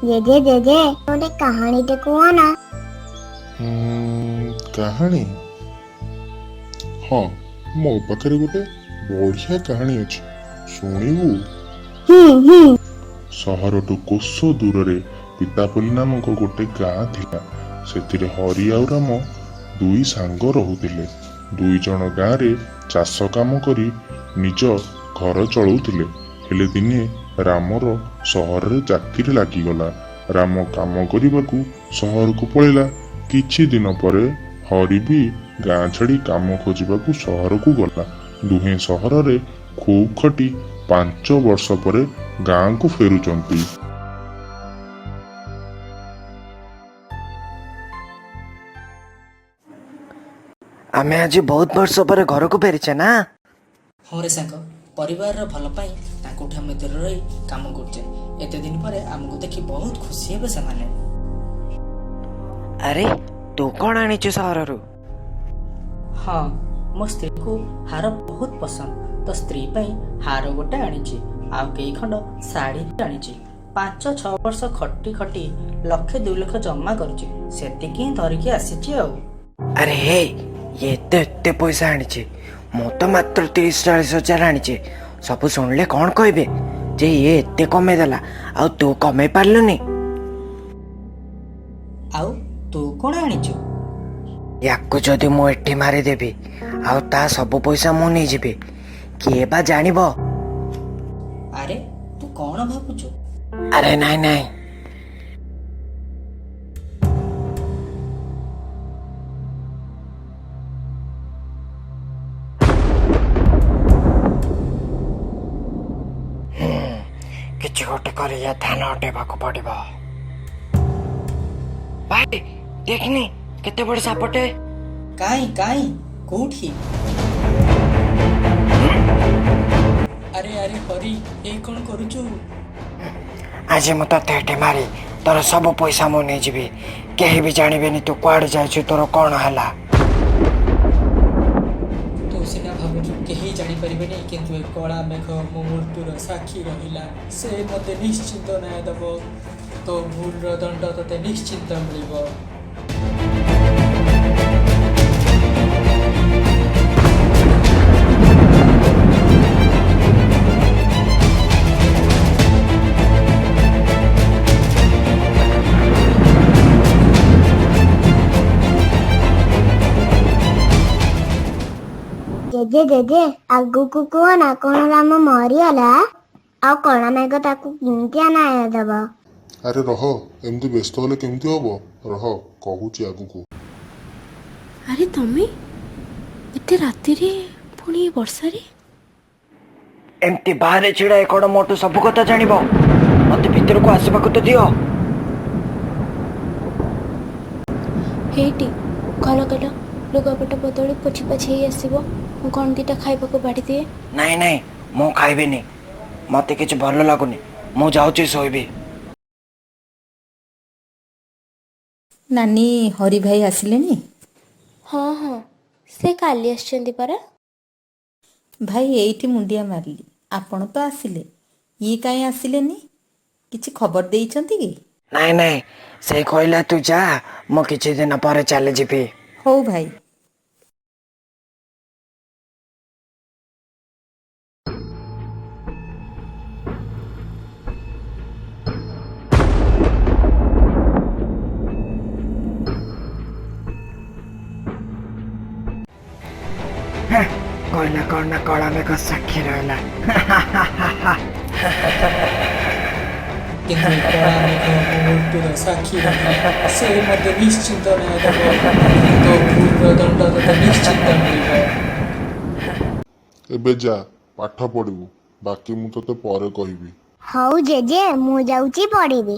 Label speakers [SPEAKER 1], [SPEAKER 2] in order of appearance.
[SPEAKER 1] ଜେଜେ ଜେଜେ, ଗୋଟେ କାହାଣୀଟେ କୁହ ନା।
[SPEAKER 2] କାହାଣୀ? ହଁ, ମୋ ପାଖରେ ଗୋଟେ ବଢିଆ କାହାଣୀ ଅଛି, ଶୁଣିବୁ?
[SPEAKER 1] ହୁଁ ହୁଁ।
[SPEAKER 2] ସହରଠୁ କୋଷ ଦୂରରେ ପିତାପଲ୍ଲୀ ନାମକ ଗୋଟେ ଗାଁ ଥିଲା। ସେଥିରେ ହରି ଆଉ ରାମ ଦୁଇ ସାଙ୍ଗ ରହୁଥିଲେ। ଦୁଇ ଜଣ ଗାଁରେ ଚାଷ କାମ କରି ନିଜ ଘର ଚଳଉଥିଲେ। ହେଲେ ଦିନେ ରାମର ସହରରେ ଚାକିରି ଲାଗିଗଲା। ରାମ କାମ କରିବାକୁ ସହରକୁ ପଳେଇଲା। କିଛି ଦିନ ପରେ ହରି ବି ଗାଁ ଛାଡ଼ି କାମ ଖୋଜିବାକୁ ସହରକୁ ଗଲା। ଦୁହେଁ ସହରରେ ଖୁବ୍ ଖଟି 5 ବର୍ଷ ପରେ ଗାଁକୁ ଫେରୁଛନ୍ତି।
[SPEAKER 3] ଆମେ ଆଜି ବହୁତ ବର୍ଷ ପରେ ଘରକୁ ଫେରିଛେ ନା?
[SPEAKER 4] ହଁ ରେ ସାଙ୍ଗ, ପରିବାରର ଭଲ ପାଇଁ ତାଙ୍କଠୁ ଆମେ ଦୂରରେ ରହି କାମ କରୁଛେ। ଏତେ ଦିନ ପରେ ଆମକୁ ଦେଖି ବହୁତ ଖୁସି ହେବେ ସେମାନେ।
[SPEAKER 3] ଆରେ, ତୁ କଣ ଆଣିଛୁ ସହରରୁ?
[SPEAKER 4] ହଁ, ମୋ ସ୍ତ୍ରୀକୁ ହାର ବହୁତ ପସନ୍ଦ, ତ ସ୍ତ୍ରୀ ପାଇଁ ହାର ଗୋଟେ ଆଣିଛି, ଆଉ କେଇ ଖଣ୍ଡ ଶାଢ଼ୀ ବି ଆଣିଛି। 5-6 ବର୍ଷ ଖଟି ଖଟି ଲକ୍ଷେ 2 ଲକ୍ଷ ଜମା କରିଛି, ସେତିକି ହିଁ ଧରିକି ଆସିଛି ଆଉ।
[SPEAKER 3] ଆରେ ହେ, ଇଏ ଏତେ ଏତେ ପଇସା ଆଣିଛି, ମୁଁ ତ ମାତ୍ର 30-40 ହଜାର ଆଣିଛି। ସବୁ ଶୁଣିଲେ କଣ କହିବେ ଯେ ଇଏ ଏତେ କମେଇ ଦେଲା ଆଉ ତୁ କମେଇ ପାରିଲୁନି।
[SPEAKER 4] ଆଉ ତୁ କଣ ଆଣିଛୁ?
[SPEAKER 3] ୟାକୁ ଯଦି ମୁଁ ଏଠି ମାରିଦେବି ଆଉ ତା ସବୁ ପଇସା ମୁଁ ନେଇଯିବି, କିଏ ବା ଜାଣିବ?
[SPEAKER 4] ଆରେ ତୁ କଣ ଭାବୁଛୁ?
[SPEAKER 3] ଆରେ ନାଇଁ ନାଇଁ। କିଛି ଗୋଟେ କରି ୟା ଧ୍ୟାନ ହଟେଇବାକୁ ପଡିବ। ଭାଇ ଦେଖିନି କେତେ ବଡ ସାପଟେ?
[SPEAKER 4] କାଇଁ କାଇଁ, କୋଉଠି? ଆରେ ଆରେ ହରି, ଏଇ କଣ କରୁଛୁ?
[SPEAKER 3] ଆଜି ମୁଁ ତତେ ଏଠି ମାରି ତୋର ସବୁ ପଇସା ମୁଁ ନେଇଯିବି। କେହି ବି ଜାଣିବେନି ତୁ କୁଆଡେ ଯାଇଛୁ, ତୋର କଣ ହେଲା।
[SPEAKER 4] ତୁ ସିନା ଭାବୁଛୁ କେହି ଜାଣିପାରିବେନି, କିନ୍ତୁ ଏ କଳା ମେଘ ମୋ ମୃତ୍ୟୁର ସାକ୍ଷୀ ରହିଲା। ସେ ମୋତେ ନିଶ୍ଚିନ୍ତ ନ୍ୟାୟ ଦେବ। ତୋ ଭୁଲର ଦଣ୍ଡ ତୋତେ ନିଶ୍ଚିନ୍ତ ମିଳିବ।
[SPEAKER 1] ଜେଜେ ଜେଜେ, ଆଗକୁ କୁହ ନା, କଣ ରାମ ମରିଗଲା? ଆଉ କଳା ମେଘ ତାକୁ କେମିତିଆ ନ୍ୟାୟ ଦେବ?
[SPEAKER 2] ଆରେ ରହ, ଏମିତି ବ୍ୟସ୍ତ ହେଲେ କେମିତି ହବ? ରହ, କହୁଛି ଆଗକୁ।
[SPEAKER 5] ଆରେ ତମେ ଏତେ ରାତିରେ, ପୁଣି ଏ ବର୍ଷାରେ?
[SPEAKER 3] ଏମିତି ବାହାରେ ଛିଡ଼ା ହେଇ କଣ ମୋଠୁ ସବୁ କଥା ଜାଣିବ? ମତେ ଭିତରକୁ ଆସିବାକୁ ତ ଦିଅ।
[SPEAKER 5] ହେଇଟି ଘର ଗଲ, ଲୁଗାପଟା ବଦଳି ପୋଛି ପାଛି ହେଇ ଆସିବ। ମୁଁ କଣ ଦିଟା ଖାଇବାକୁ ବାଢ଼ିଦିଏ।
[SPEAKER 3] ନାଇଁ ନାଇଁ, ମୁଁ ଖାଇବିନି, ମତେ କିଛି ଭଲ ଲାଗୁନି, ମୁଁ ଯାଉଛି ଶୋଇବି।
[SPEAKER 6] ନାନୀ, ହରି ଭାଇ ଆସିଲେଣି?
[SPEAKER 5] ହଁ ହଁ, ସେ କାଲି ଆସିଛନ୍ତି ପରା।
[SPEAKER 6] ଭାଇ ଏଇଠି ମୁଣ୍ଡିଆ ମାରିଲି, ଆପଣ ତ ଆସିଲେ, ଇଏ କାହିଁ ଆସିଲେନି? କିଛି ଖବର ଦେଇଛନ୍ତି କି?
[SPEAKER 3] ନାଇଁ ନାଇଁ, ସେ କହିଲା ତୁ ଯା, ମୁଁ କିଛି ଦିନ ପରେ ଚାଲିଯିବି।
[SPEAKER 6] ହଉ ଭାଇ।
[SPEAKER 3] କହିଲା କଣ ନା କଳା ମେଘ ସାକ୍ଷୀ ରହିଲା।
[SPEAKER 4] କିନ୍ତୁ ଏ କଳା ମେଘ ମୋ ମୃତ୍ୟୁର ସାକ୍ଷୀ ରହିଲା। ସେ ମୋତେ ନିଶ୍ଚିନ୍ତ ନ୍ୟାୟ ଦେବ। ତୋ ଭୁଲର ଦଣ୍ଡ ତୋତେ ନିଶ୍ଚିନ୍ତ ମିଳିବ।
[SPEAKER 2] ଏବେ ଯା, ପାଠ ପଢିବୁ, ବାକି ମୁଁ ତୋତେ ପରେ କହିବି।
[SPEAKER 1] ହଉ ଜେଜେ, ମୁଁ ଯାଉଛି ପଢିବି।